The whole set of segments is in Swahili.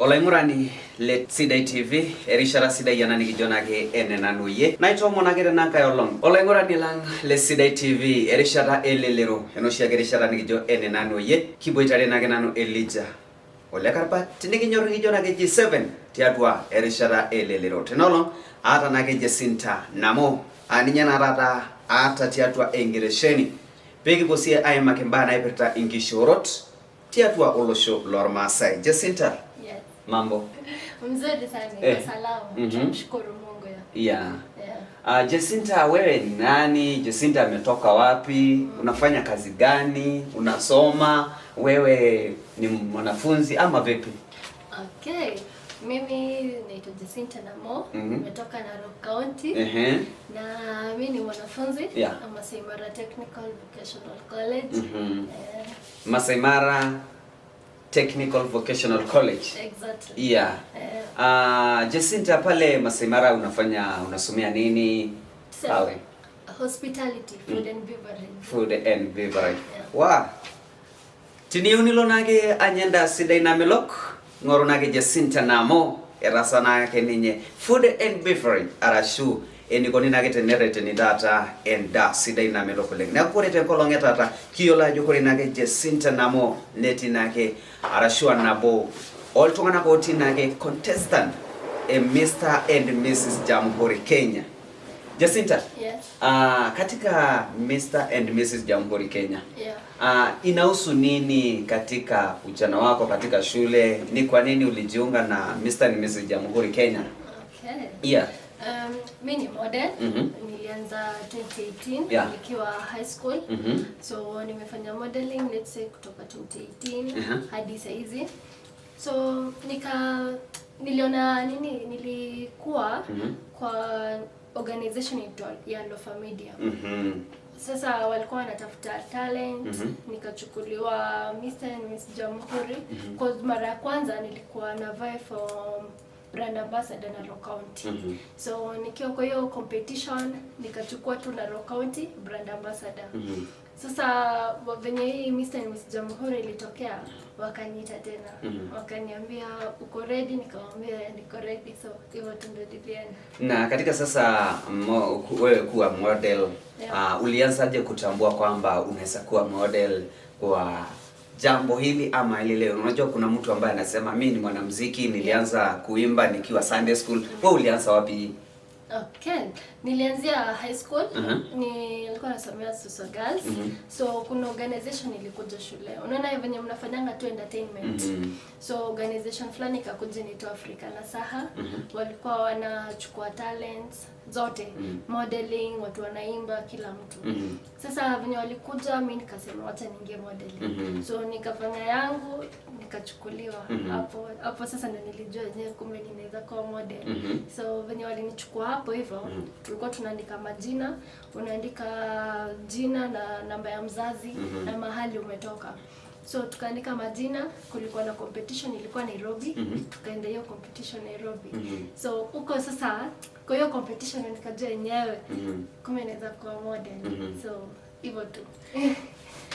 Olaing'urani le Sidai TV, erishata sidai ena nikijo naake ene nanu iyie. Naitoomon ake tena nkae olong. Olaing'urani lang le Sidai TV, erishata elelero, enoshi ake rishata nikijo ene nanu iyie. Kiboitare naake nanu Elijah Ole Karpat, tinikinyor nikijo naake G7 tiatua erishata elelero. Tena olong aata naake Jacinta Namo, aa ninye naa taata aata tiatua enkitesheni peekipuo sii aimaki imbaa naipirta inkishoorot tiatua olosho lormaasai. Jacinta, Yes. mambo? Mzuri sana, niko salama. Tunamshukuru Mungu ya. Yeah. Jacinta, wewe ni nani? Jacinta ametoka wapi? Unafanya kazi gani? Unasoma? Wewe ni mwanafunzi ama vipi? Okay. Mimi naitwa Jacinta Namo, nimetoka Narok County. Na mimi ni mwanafunzi Masai Mara Technical Vocational College. Masai Mara Technical Vocational College. Exactly. Jacinta, pale Masai Mara unafanya, unasomea nini? Pale. Hospitality, food and beverage. Food and beverage. Yeah. Wa. Tiniyieu nilo naake anya endaa sidai namelok, ng'oru naake Jacinta Namo, etaasa naake ninye food and beverage arashu enikoni naake tenereteni taata endaa sidai namelok oleng. Neeku ore tenkolong e taata kiyiolo ajo ore naake Jacinta Namo netii naake arashu nabo oltung'anak otii naake contestant e Mr and Mrs Jamhuri Kenya. Jacinta, Yes. Katika Mr and Mrs Jamhuri Kenya, inahusu nini katika ujana wako katika shule? Ni kwa nini ulijiunga na Mr and Mrs Jamhuri Kenya? Okay. Mi ni model. Nilianza 2018 nikiwa high school. So nimefanya modeling, let's say, kutoka 2018 hadi saizi. So niliona nini, nilikuwa kwa organization inaitwa ya Lofa Media. Sasa walikuwa wanatafuta talent, nikachukuliwa Mr and Miss Jamhuri. 'Cause mara ya kwanza nilikuwa na vie for brand ambassador Narok County. So nikiwa kwa hiyo competition nikachukua tu Narok County brand ambassador. Sasa venye hii Mr and Miss Jamhuri ilitokea, wakaniita tena. Wakaniambia, "Uko ready?" Nikamwambia, "Niko ready." So hivyo tu ndio nilienda. Na katika sasa wewe kuwa model, ulianzaje kutambua kwamba unaweza kuwa model kwa jambo hili ama lile? Unajua kuna mtu ambaye anasema, "Mi ni mwanamuziki, nilianza kuimba nikiwa Sunday school." Wewe ulianza wapi? Okay, nilianzia high school. Nilikuwa nasomea Suswa Girls. So kuna organization ilikuja shule. Unaona venye mnafanyanga tu entertainment. So organization fulani ikakuja inaitwa Afrika Nasaha. Walikuwa wanachukua talents zote. Modeling, watu wanaimba, kila mtu. Sasa venye walikuja, mi nikasema wacha niingie modeling. So nikafanya yangu, nikachukuliwa. Hapo hapo sasa ndo nilijua yenyewe kumbe ninaweza kuwa model. So venye walinichukua hapo hivyo, tulikuwa tunaandika majina, unaandika jina na namba ya mzazi na mahali umetoka. So tukaandika majina, kulikuwa na competition ilikuwa Nairobi, tukaenda hiyo competition Nairobi. So huko sasa kwa hiyo competition nikajua yenyewe kumbe naweza kuwa model. So hivyo tu.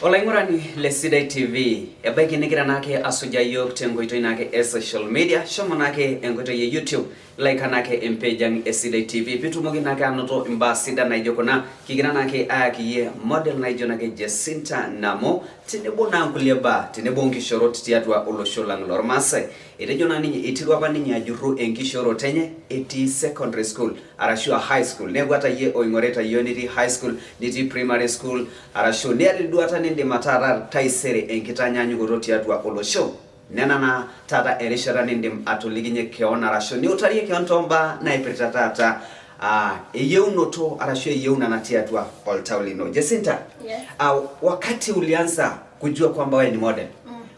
Olaing'urani le Sidai TV, ebaiki nigira naake asuja yiok tenkoitoi naake e social media. Shomo naake enkoitoi e YouTube, like naake empage ang e Sidai TV pitumoki naake anoto imbaa sidan naijo kuna. Kigira naake ayaki iyie model naijo naake Jacinta Namo tenebo naa nkulie baa tenebo nkishorot tiatua olosho lang lormaasai. Etejo naa ninye iterua apa ninye ajurru enkishooroto enye etii secondary school arashu a high school. Neeku ata iyie oing'orita iyiook nitii high school, nitii primary school, arashu niata enduata nindim ataa taisere enkitanyanyukoto tiatua olosho, nena naa taata erishata nindim atolikinye keon arashu niutarie keon tombaa naipirta taata eyieunoto arashu eyieuna natii atua oltau lino. Jacinta, Yes. Wakati ulianza kujua kwamba wewe ni model,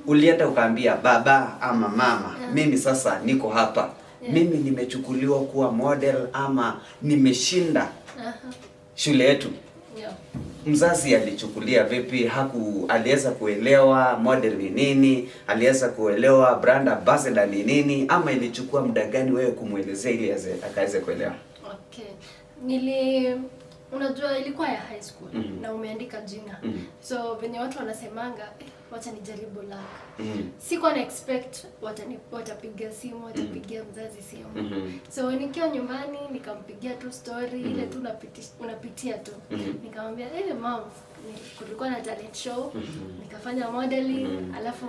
ulienda ukaambia baba ama mama, "Mimi sasa niko hapa, mimi nimechukuliwa kuwa model ama nimeshinda shule yetu"? Yeah. Mzazi alichukulia vipi? Haku aliweza kuelewa model ni nini? Aliweza kuelewa brand ambassador ni nini? Ama ilichukua muda gani wewe kumwelezea ili akaweze kuelewa? Okay. Nili Unajua ilikuwa ya high school na umeandika jina. So venye watu wanasemanga, wacha nijaribu luck. Sikuwa na expect watapiga simu, watapigia mzazi simu. So nikiwa nyumbani nikampigia tu story ile tu unapitia tu. Nikamwambia, mom, kulikuwa na talent show, nikafanya modeling, alafu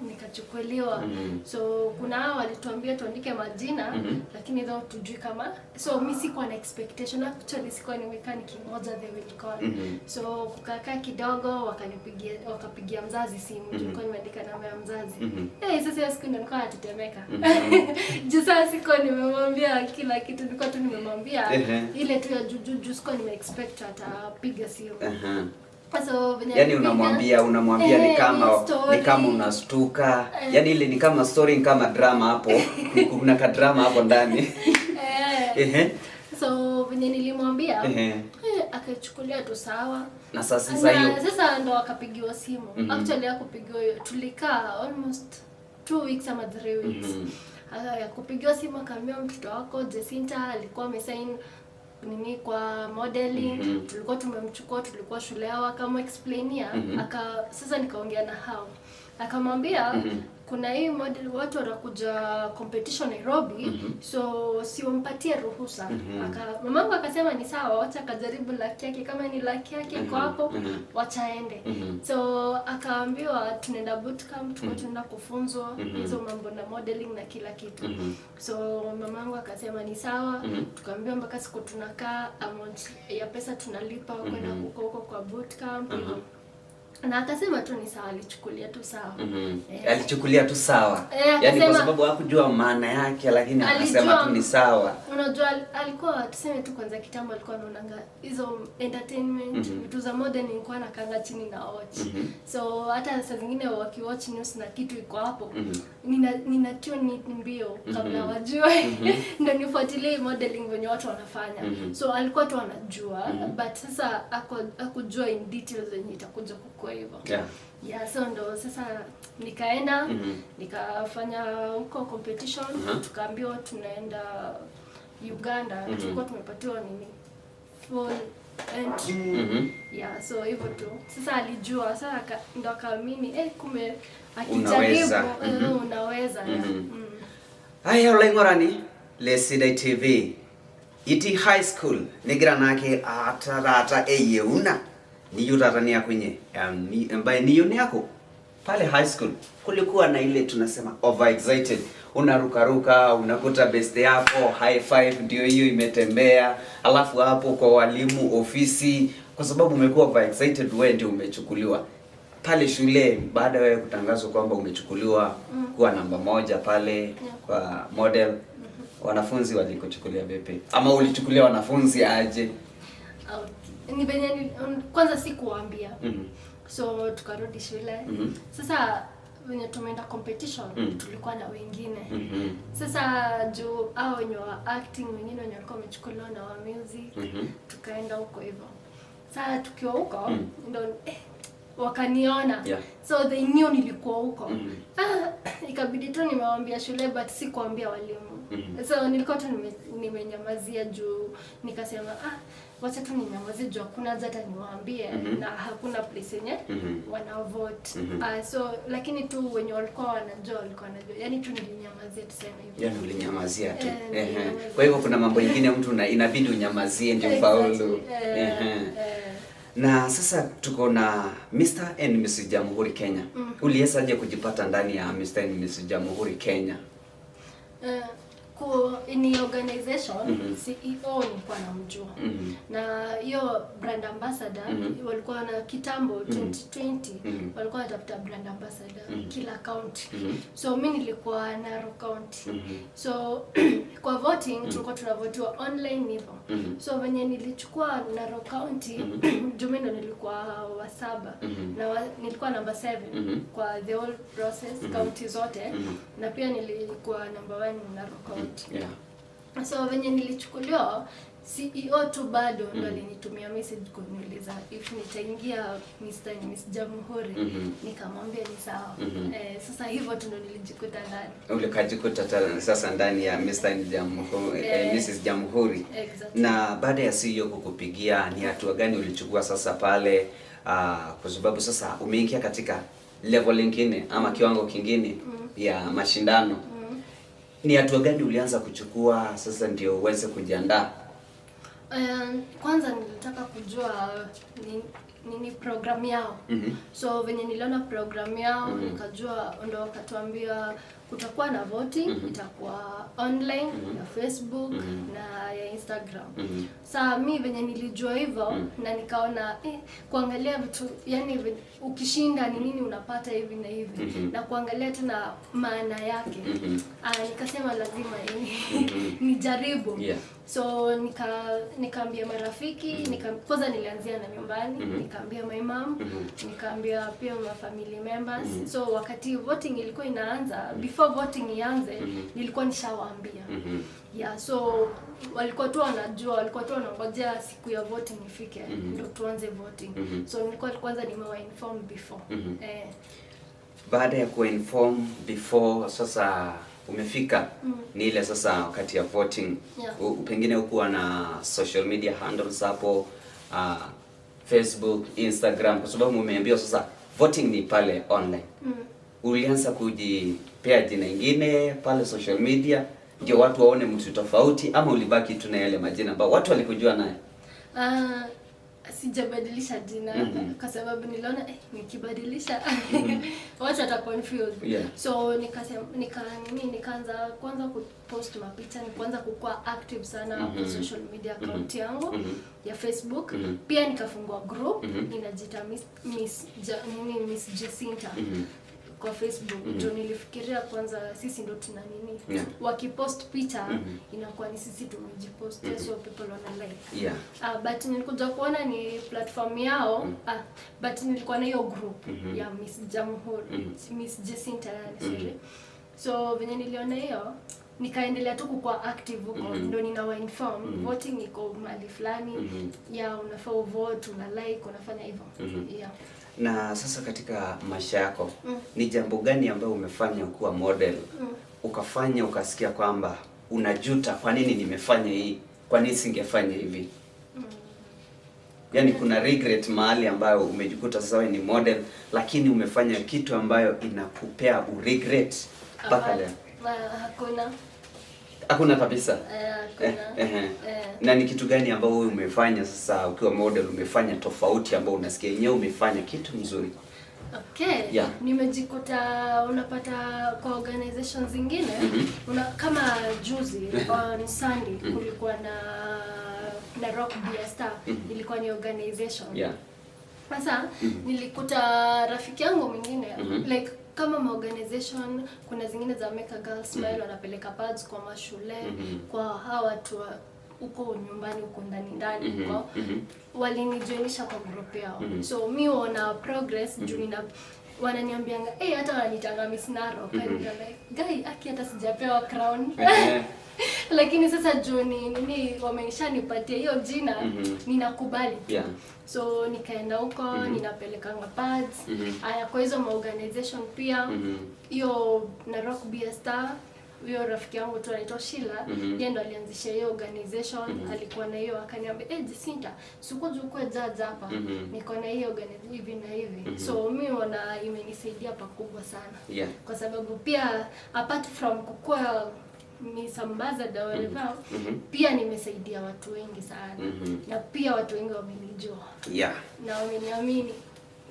nikachukuliwa. So kuna hao walituambia tuandike majina, lakini though tujui kama, so mimi sikuwa na expectation, actually sikuwa nimekaa nikingoja they will call. So kukakaa kidogo wakapigia mzazi simu. Tulikuwa nimeandika namba ya mzazi. Sasa hiyo siku ndio nilikuwa natetemeka. Juu sasa sikuwa nimemwambia kila kitu, nilikuwa tu nimemwambia ile tu ya juu, sikuwa nime expect atapiga simu. So, yani unamwambia ni kama unastuka. Yani ile ni kama story, ni kama drama hapo. Kuna ka drama hapo ndani. So venye nilimwambia, akachukulia tu sawa. Na sasa hiyo sasa ndo akapigiwa simu. Actually hakupigiwa, tulikaa almost 2 weeks ama 3 weeks. Kupigiwa simu akaambia mtoto wako Jacinta alikuwa amesign nini kwa modeling, tulikuwa tumemchukua, tulikuwa shule yao, akamexplainia. Sasa nikaongea na hao, akamwambia kuna hii model watu wanakuja competition Nairobi, so siwampatie ruhusa. Mamangu akasema ni sawa, wacha akajaribu luck yake, kama ni luck yake iko hapo, wacha aende. So akaambiwa tunaenda bootcamp, tuko tunaenda kufunzwa hizo mambo na modeling na kila kitu. So mamangu akasema ni sawa, tukaambiwa mpaka siku tunakaa amount ya pesa tunalipa kwenda huko kwa bootcamp. Na akasema tu ni sawa, alichukulia tu sawa. Alichukulia tu sawa. Yaani kwa sababu hakujua maana yake, lakini akasema tu ni sawa. Unajua alikuwa tuseme tu kwanza kitambo alikuwa anaonanga hizo entertainment, vitu za modern, nilikuwa nakanga chini na watch. So hata saa zingine wakiwatch news na kitu iko hapo, nina tune mbio kabla wajue. Ndio nifuatilie modeling wenye watu wanafanya. So alikuwa tu anajua, but sasa hakujua in details yenye itakuja kwa hivyo. So ndo sasa nikaenda, nikafanya huko competition, tukaambiwa tunaenda Uganda. Tulikuwa tumepatiwa nini full entry. So hivyo tu. Sasa alijua, sasa ndo akaamini kumbe akijaribu unaweza. Haya olaing'orani le Sidai TV iti high school nigira nake atarata eyeuna niyo tata ni akunye ambaye niyo ni yako pale high school kulikuwa na ile tunasema overexcited, unarukaruka, unakuta best yako high five ndio hiyo imetembea, alafu hapo kwa walimu ofisi, kwa sababu umekuwa overexcited, wewe ndio umechukuliwa pale shule. Baada wewe kutangazwa kwamba umechukuliwa kuwa namba 1 pale kwa model, wanafunzi walikuchukulia vipi? Ama ulichukulia wanafunzi aje? Ni venye kwanza sikuwaambia. So tukarudi shule. Sasa venye tumeenda competition, tulikuwa na wengine. Sasa juu hao wenye wa acting, wengine wenye walikuwa wamechukuliwa na wa music, tukaenda huko hivyo. Sasa tukiwa huko ndo wakaniona. So they knew nilikuwa huko. Ikabidi tu nimewaambia shule, but sikuambia walimu. So nilikuwa tu nimenyamazia juu nikasema wacha tu ninyamazie juu hakuna haja hata niwaambie, na hakuna place yenye wana vote. So lakini tu wenye walikuwa wanajua. Yaani tu nilinyamazia, tuseme hivyo. Yaani ulinyamazia tu. Kwa hivyo kuna mambo mengine mtu inabidi unyamazie ndio ufaulu. Na sasa tuko na Mr. and Mrs. Jamhuri Kenya. Uliwezaje kujipata ndani ya Mr. and Mrs. Jamhuri Kenya? Ni organization, CEO nilikuwa namjua. Na hiyo brand ambassador walikuwa na kitambo 2020 walikuwa wanatafuta brand ambassador kila county. So mimi nilikuwa Narok County. So kwa voting tulikuwa tunavotiwa online hivyo. So venye nilichukua Narok County, juu mimi ndo nilikuwa wa 7 na nilikuwa number 7 kwa the whole process, county zote, na pia nilikuwa number 1 Narok County. So venye nilichukuliwa, CEO tu bado ndo alinitumia message kuniuliza if nitaingia Mr. and Miss Jamhuri. Nikamwambia ni sawa. Sasa hivyo tu ndo nilijikuta ndani. Ulikajikuta sasa ndani ya Mr. and Jamhuri, Mrs. Jamhuri. Exactly. Na baada ya CEO kukupigia, ni hatua gani ulichukua sasa pale? Kwa sababu sasa umeingia katika level lingine ama kiwango kingine ya mashindano. Ni hatua gani ulianza kuchukua sasa ndio uweze kujiandaa? Kwanza nilitaka kujua nini program yao. So venye niliona program yao, nikajua, ndo wakatuambia kutakuwa na voting, itakuwa online ya Facebook na ya Instagram. Saa mi venye nilijua hivyo na nikaona, kuangalia vitu, yani ukishinda ni nini unapata hivi na hivi, na kuangalia tena maana yake, nikasema lazima nijaribu. So nikaambia marafiki, kwanza nilianzia na nyumbani, nikaambia my mom, nikaambia pia ma family members. So wakati voting ilikuwa inaanza, before voting ianze, nilikuwa nishawaambia. Yeah, so walikuwa tu wanajua, walikuwa tu wanangojea siku ya voting ifike ndio tuanze voting. So nilikuwa kwanza nimewa inform before. Baada ya kuinform before, sasa umefika ni ile sasa wakati ya voting. Pengine hukuwa na social media handles hapo, Facebook, Instagram, kwa sababu umeambiwa sasa voting ni pale online. Ulianza kujipea jina ingine pale social media ndio watu waone mtu tofauti, ama ulibaki tu na yale majina ambao watu walikujua naye? Sijabadilisha jina kwa sababu niliona, nikibadilisha watu wata confuse. So nikasema, nini, nikaanza kwanza kupost mapicha, nikaanza kukua active sana kwa social media account yangu ya Facebook. Pia nikafungua group inajiita Miss nini, Miss Jacinta kwa Facebook. Juu nilifikiria kwanza sisi ndo tuna nini, wakipost picha inakuwa ni sisi tumejipost, so people wana like. But nilikuja kuona ni platform yao, but nilikuwa na hiyo group ya Miss Jamhuri, Miss Jacinta yani, sorry. So venye niliona hiyo, nikaendelea tu kukua active huko, ndo ninawa inform voting iko mahali fulani, ya unafaa uvote, una like, unafanya hivyo. Yeah. Na sasa katika maisha yako, ni jambo gani ambayo umefanya kuwa model, ukafanya ukasikia kwamba unajuta, kwa nini nimefanya hii, kwa nini singefanya hivi? Yaani kuna regret mahali ambayo umejikuta sasa wewe ni model lakini umefanya kitu ambayo inakupea uregret mpaka leo? Hakuna. Hakuna kabisa. Eh, hakuna. Eh. Na ni kitu gani ambao wewe umefanya sasa ukiwa model, umefanya tofauti ambao unasikia yenyewe umefanya kitu mzuri? Okay. Nimejikuta unapata kwa organization zingine, kama juzi on Sunday kulikuwa na Rock Beer Star, ilikuwa ni organization. Sasa nilikuta rafiki yangu mwingine, like kama ma organization kuna zingine za Make a Girl Smile, wanapeleka pads kwa mashule, kwa hawa watu huko nyumbani, huko ndani ndani huko, walinijoinisha kwa group yao. So mi wana progress juu nina wananiambianga, hata wananitanga Miss Narok. And I'm like, guy, aki hata sijapewa crown. Lakini sasa juu ni nini, wameshanipatia hiyo jina, ninakubali tu. So nikaenda huko, ninapelekanga pads. Aya, kwa hizo ma organization pia, hiyo na Rock Beer Star, huyo rafiki yangu tu anaitwa Sheila, yeye ndo alianzisha hiyo organization. Alikuwa na hiyo, akaniambia, "Jacinta, sikuja ukue judge hapa, niko na hiyo organization hivi na hivi." So mi wana imenisaidia pakubwa sana, kwa sababu pia apart from kukua Miss Ambassador whatever, pia nimesaidia watu wengi sana, na pia watu wengi wamenijua na wameniamini.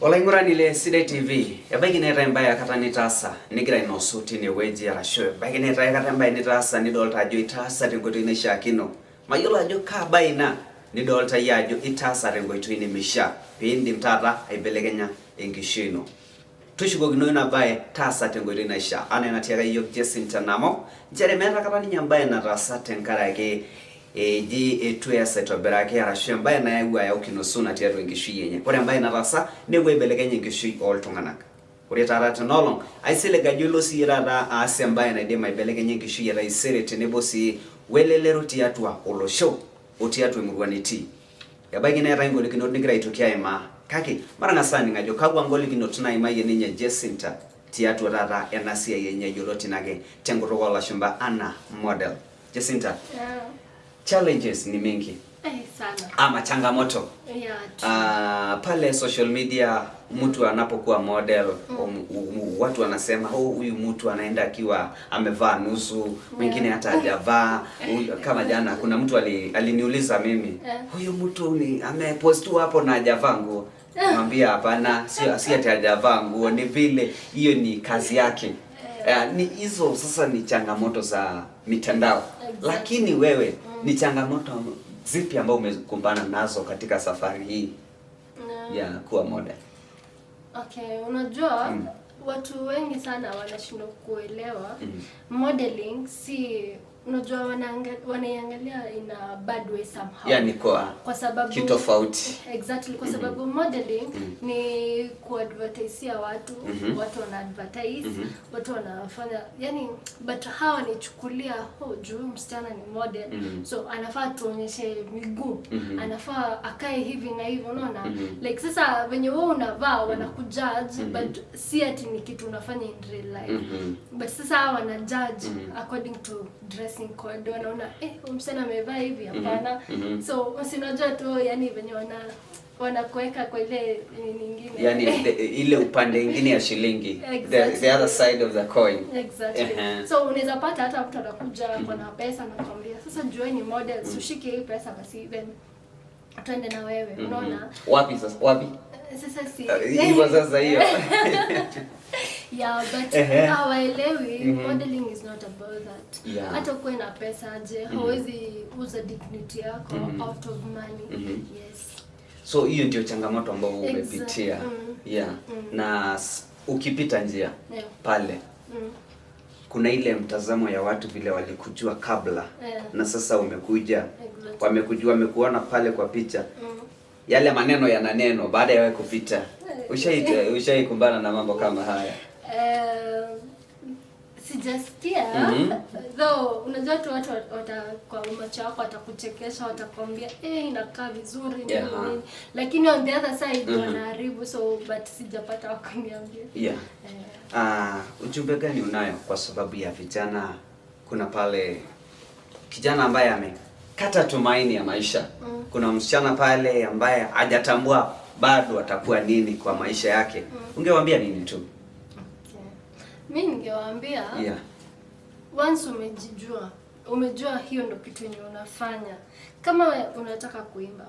Olaing'urani le Sidai TV, ebaiki neetae embaye akata nitaasa nigira ainosu tinewueji, arashu ebaiki neetae akata embaye nitaasa nidolta ajo itaasa tenkoitoi naishiakino. Mayiolo ajo kaa baye ina nidolta iyie ajo itaasa tenkoitoi nemeishiaa piindim taata aibelekenya enkishui ino. Tushukokino ina baye, taasa tenkoitoi naishiaa anaa enatiaka yiok Jacinta Namo, nchere meeta akata ninye embaye nataasa tenkaraki eji eitu eas aitobiraki arashu embaye nayewuo ayau kinosuna tiatua enkishui enye. Ore embaye nataasa newuo aibelekeny enkishui oltung'anak. Ore taata tena olong, aisilig ajo ilo siyie taata aas embaye naidim aibelekenya enkishui e taisere tenebo sii welelero tiatua olosho. Otii atua emurua nitii. Ebaiki neetae ingolikinot nigira aitoki aimaa kake matang'as aning ajo kakwa ngolikinot naimayie ninye Jecinta tiatua taata ena siai enye yioloti naake tenkutuk oolashumba anaa model. Jecinta, challenges ni mingi Sana. Ama changamoto. Yeah, true. Pale social media mtu anapokuwa model, watu wanasema, "Oh, huyu mtu anaenda akiwa amevaa nusu, mwingine hata hajavaa." Kama jana kuna mtu aliniuliza mimi, "Huyu mtu ni amepost hapo na hajavaa nguo?" Namwambia hapana, sio si ati hajavaa nguo, ni vile hiyo ni kazi yake. Ni hizo sasa ni changamoto za mitandao. Lakini wewe ni changamoto zipi ambao umekumbana nazo katika safari hii ya kuwa model? Okay, unajua watu wengi sana wanashindwa kuelewa modeling si, unajua wanaiangalia in a bad way somehow. Yani kwa sababu kitofauti. Exactly, kwa sababu modeling ni kuadvertisia watu, watu wana advertise, watu wanafanya, yani but hawa wanichukulia, oh, juu msichana ni model, so anafaa tuonyeshe miguu, anafaa akae hivi na hivi, unaona? Like sasa venye wewe unavaa wanakujudge, but si ati ni kitu unafanya in real life. But sasa hawa wana judge according to dressing code, wanaona huyu msichana amevaa hivi, hapana. So usinajua tu yani venye wanakuweka kwa ile nyingine. Yani ile upande ingine ya shilingi. The other side of the coin. Exactly. So unaweza pata hata mtu anakuja kwa na pesa na kuambia sasa jua ni model, ushike hii pesa basi then tuende na wewe, unaona? Wapi sasa? Wapi? Sasa si Hivyo sasa hiyo. Yeah, but hawaelewi modeling is not about that. Hata ukuwe na pesa aje, hauwezi uza dignity yako out of money. Yes. So hiyo ndio changamoto ambayo umepitia. Yeah. Na ukipita njia pale kuna ile mtazamo ya watu vile walikujua kabla na sasa umekuja. Wamekujua, wamekuona pale kwa picha. Yale maneno yana neno baada ya wewe kupita. Ushaikumbana na mambo kama haya? Sijasikia. Though unajua tu watu kwa macho yako watakuchekesha, watakwambia inakaa vizuri nini nini. Lakini on the other side wanaharibu, so but sijapata wakuniambia. Ujumbe gani unayo kwa sababu ya vijana? Kuna pale kijana ambaye amekata tumaini ya maisha. Kuna msichana pale ambaye hajatambua bado atakuwa nini kwa maisha yake. Ungewaambia nini tu? Okay. Mimi ningewaambia, once umejijua, umejua hiyo ndo kitu yenye unafanya. Kama unataka kuimba,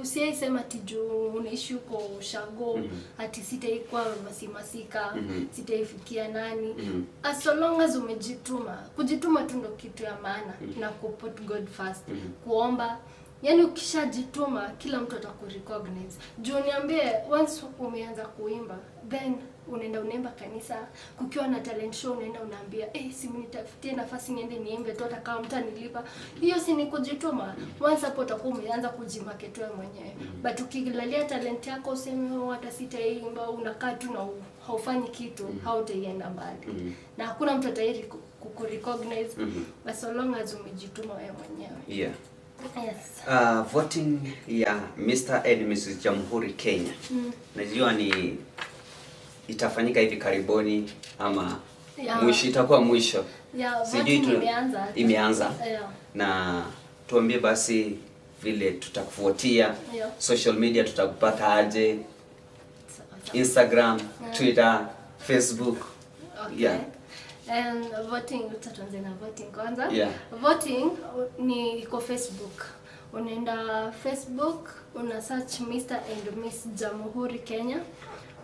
usiai sema ati juu unaishi huko ushago, ati sitaikuwa masimasika, sitaifikia nani. As so long as umejituma, kujituma tu ndo kitu ya maana, na ku put God first, kuomba. Yani ukishajituma kila mtu atakurecognize. Juu niambie, once umeanza kuimba, then unaenda unaimba kanisa, kukiwa na talent show unaenda unaambia, si mnitafutie nafasi niende niimbe tu hata kama mtanilipa. Hiyo si ni kujituma. Once hapo utakuwa umeanza kujimarket wewe mwenyewe. But ukilalia talent yako useme, oh, hata sitaimba, unakaa tu na haufanyi kitu, hautaienda mbali. Na hakuna mtu atayari kukurecognize, but so long as umejituma wewe mwenyewe. Yes. Voting ya Mr. and Mrs. Jamhuri Kenya. Najua ni itafanyika hivi karibuni ama mwisho, itakuwa mwisho. Yeah, Sijui voting imeanza hata. Imeanza. Na tuambie basi vile tutakufuatia. Social media tutakupata aje? Instagram, Twitter, Facebook. Okay. And voting, tuanze na voting kwanza. Voting ni iko Facebook. Unaenda Facebook, una search Mr. and Miss Jamhuri Kenya.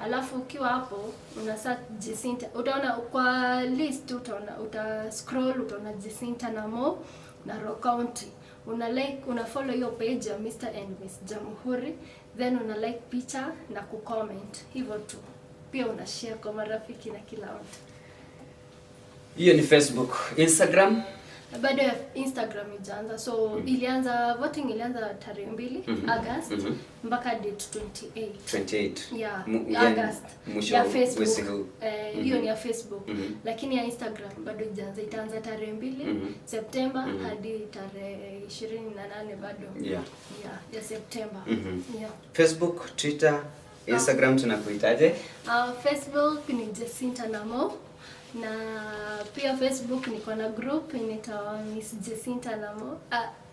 Alafu ukiwa hapo una search Jecinta. Utaona kwa list, utaona, uta scroll utaona Jecinta na Mo na Rock County. Una like, una follow hiyo page ya Mr. and Miss Jamhuri, then una like picha na kucomment. Hivyo tu. Pia una share kwa marafiki na kila mtu. Hiyo ni Facebook. Instagram? Bado ya Instagram ijaanza, so ilianza, voting ilianza tarehe 2 August mpaka date 28. 28. Yeah, Yani August. mwisho Ya mwezi Facebook. huu. Hiyo ni ya Facebook. Lakini ya Instagram bado ijaanza, itaanza tarehe 2 Septemba hadi tarehe 28 bado. Yeah. Yeah, ya Septemba. Yeah. Facebook, Twitter, Instagram tunakuitaje? Facebook ni Jacinta Namo, na pia Facebook niko na group inaitwa Miss Jacinta Namo.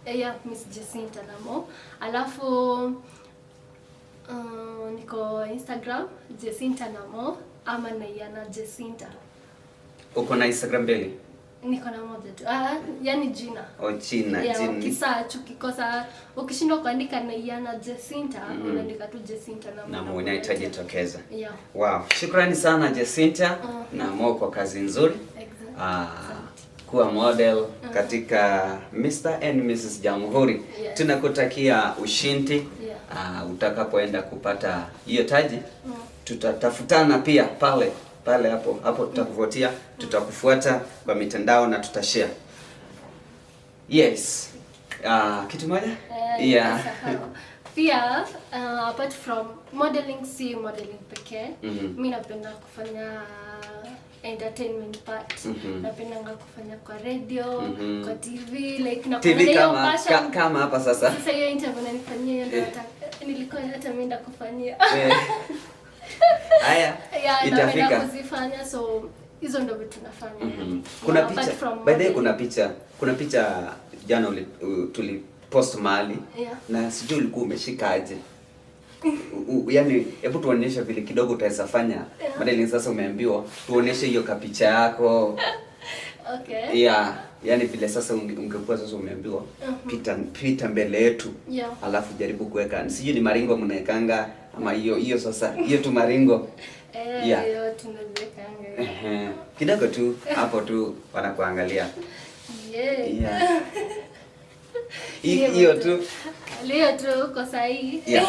Yeah, Miss Jacinta Namo. Alafu niko Instagram Jacinta Namo ama Naiana Jacinta. Uko na Instagram mbili? Niko na moja tu. Yani jina. Oh, jina, Yeah, jina. ukisearch, ukikosa, ukishindwa kuandika Naiana Jacinta, unaandika tu Jacinta Namo. Na mwenye itajitokeza. Yeah. Wow, shukrani sana Jacinta Namo kwa kazi nzuri. Exactly. Kuwa model katika Mr. and Mrs. Jamhuri. Yes. Tunakutakia ushindi. Yeah. Utakapoenda kupata hiyo taji, tutatafutana pia pale pale hapo hapo, tutakuvotia, tutakufuata kwa mitandao na tutashare. Yes. Kitu moja? Yeah. Nimesahau. Pia apart from modeling, si modeling pekee. Mi napenda kufanya entertainment part. Napendanga kufanya kwa radio, kwa TV, like na TV hiyo kama passion. kama hapa sasa. Sasa hiyo interview unanifanyia hiyo ndio nilikuwa hata mimi kufanyia. Haya, Yeah, napenda itafika. kuzifanya, so hizo ndio vitu nafanya. Kuna Yeah, apart picha. from By the way, modeling. kuna picha jana tulipost mahali na sijui ulikuwa umeshika aje. Yani hebu tuonyeshe vile kidogo utaweza fanya. Modeling sasa umeambiwa tuonyeshe hiyo kapicha yako. Okay. Yeah, yani vile sasa ungekuwa sasa umeambiwa pita pita mbele yetu. Alafu jaribu kuweka, sijui ni maringo mnaekanga ama hiyo hiyo sasa hiyo tu maringo. Eh, hiyo tunaziwekanga. Ehe. Kidogo tu hapo tu wanakuangalia. Yeah. Yeah. Hiyo tu. Leo tu kwa sahihi. Yeah.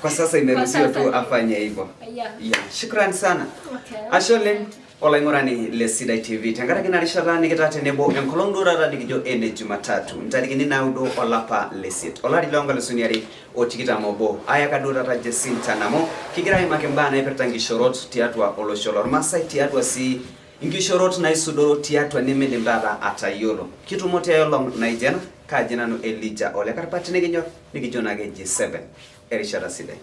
Kwa sasa imeruhusiwa Kwa tu sasa. afanye hivyo. Yeah. Yeah. Shukrani sana. Okay. Ashe oleng olaing'urani le Sidai TV tenkaraki ina rishata nikitaa tenebo enkolong duo taata nikijo ene Jumatatu ntarikini 9 olapa lesiet olari loonkalusuni are o tikitam obo ayaka duo taata Jacinta Namo kigira aimaki imbaa naipirta nkishorot tiatua olosho lormaasai, tiatua sii nkishorot naisudoro tiatua nimidim taata atayiolo. Kitumo tiai olong naijo ena, kaaji nanu Elijah Ole Karpat, nikinyor nikijo naake G7 erishata sidai.